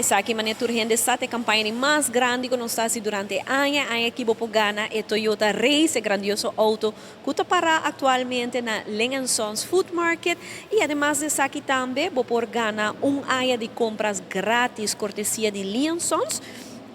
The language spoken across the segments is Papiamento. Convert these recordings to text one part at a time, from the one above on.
Esaki, manera tur hende sa, e campaña di mas grandi cu nos ta haci durante aña. Aña aki bo por gana e Toyota Raize, e grandioso auto cu ta para actualmente na Ling Sons Food Market. Y ademas di esaki tambe, bo por gana un aña di compras gratis, cortesia di Ling Sons.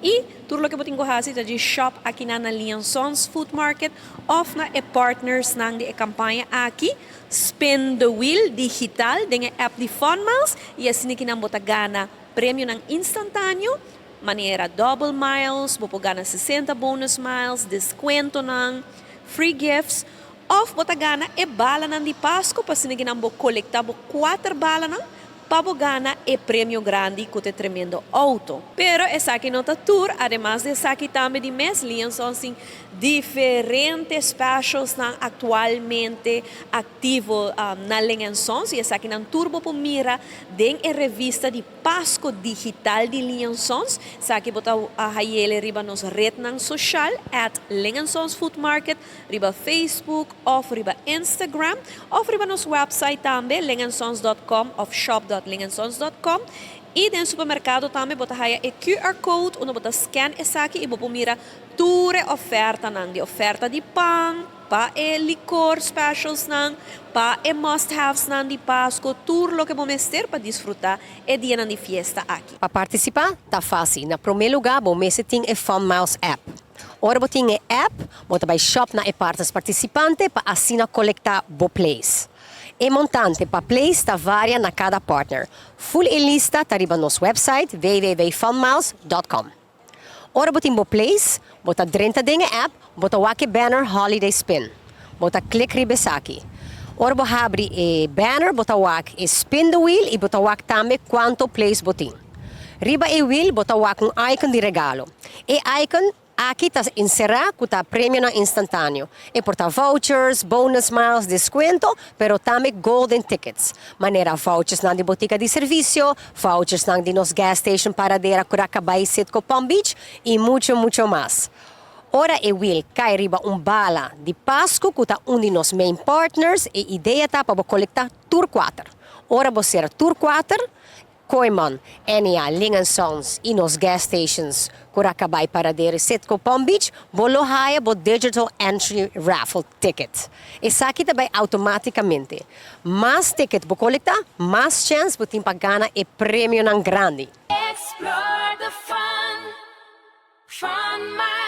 Y tur loke bo tin cu haci ta di shop aki na Ling Sons Food Market of na e partners nan di e campaña aki, Spin the Wheel digital, den e app di Fun Miles, y asina cu nan bo ta gana premio nan instantaneo, manera double miles, bo por gana 60 bonus miles, descuento nan, free gifts, of bo ta gana e bala nan di Pasco, pa asina cu nan bo colecta bo cuater bala nan, pa bo gana e premio grandi cu e tremendo auto. Pero esaki no ta tur, ademas di esaki tambe di mes, Ling Sons tin diferente specials nan actualmente activo na Ling Sons y esaki nan tur bo por mira den e revista di Pasco Digital di Ling Sons. Esaki bo ta hayele riba nos red nan social @LingSonsFoodMarket, riba Facebook of riba Instagram of riba nos website tambe, lingansons.com of shop.lingansons.com. Y den supermercado tambe bo ta haya e QR code, unda bo ta scan esaki y bo por mira tur oferta nan, di oferta di pan, pa e licor specials nan, pa e must-haves nan di Pasco, tur loke bo mester pa disfruta e dia nan di fiesta aki. Pa participa, ta facil. Na prome lugar, bo mester tin e Fun Miles app. Ora bo tin e app, bo ta bay shop na e partners participante pa asina colecta bo place. E montante pa place ta varia na cada partner. Full e lista ta riba nos website www.funmiles.com. Ora bo tin bo place, bo ta drenta den e app, bo ta wak e banner Holiday Spin. Bo ta click riba esaki. Ora bo habri e banner, bo ta wak e spin the wheel y bo ta wak tambe cuanto place bo tin. Riba e wheel, bo ta wak un icon di regalo. E icon aki ta encera cu ta premio nan instantaneo. E por ta vouchers, bonus miles, descuento, pero tambe golden tickets. Manera vouchers nan di botica di servicio, vouchers nan di nos gas station Paradera, Curacabay, Citgo, Palm Beach y mucho, mucho mas. Ora e wheel cay riba un bala di Pasco, cu ta un di nos main partners, e idea ta pa colecta tur cuater. Ora bo cera tur cuater, Kooyman, Ennia, Ling Sons y nos gas stations Curacabay, Paradera, Citgo, Palm Beach, bo lo haya bo digital entry raffle ticket. Esaki tambe automaticamente. Mas ticket bo colecta, mas chance bo tin pa gana e premio nan grandi. Explore the fun. Fun Miles.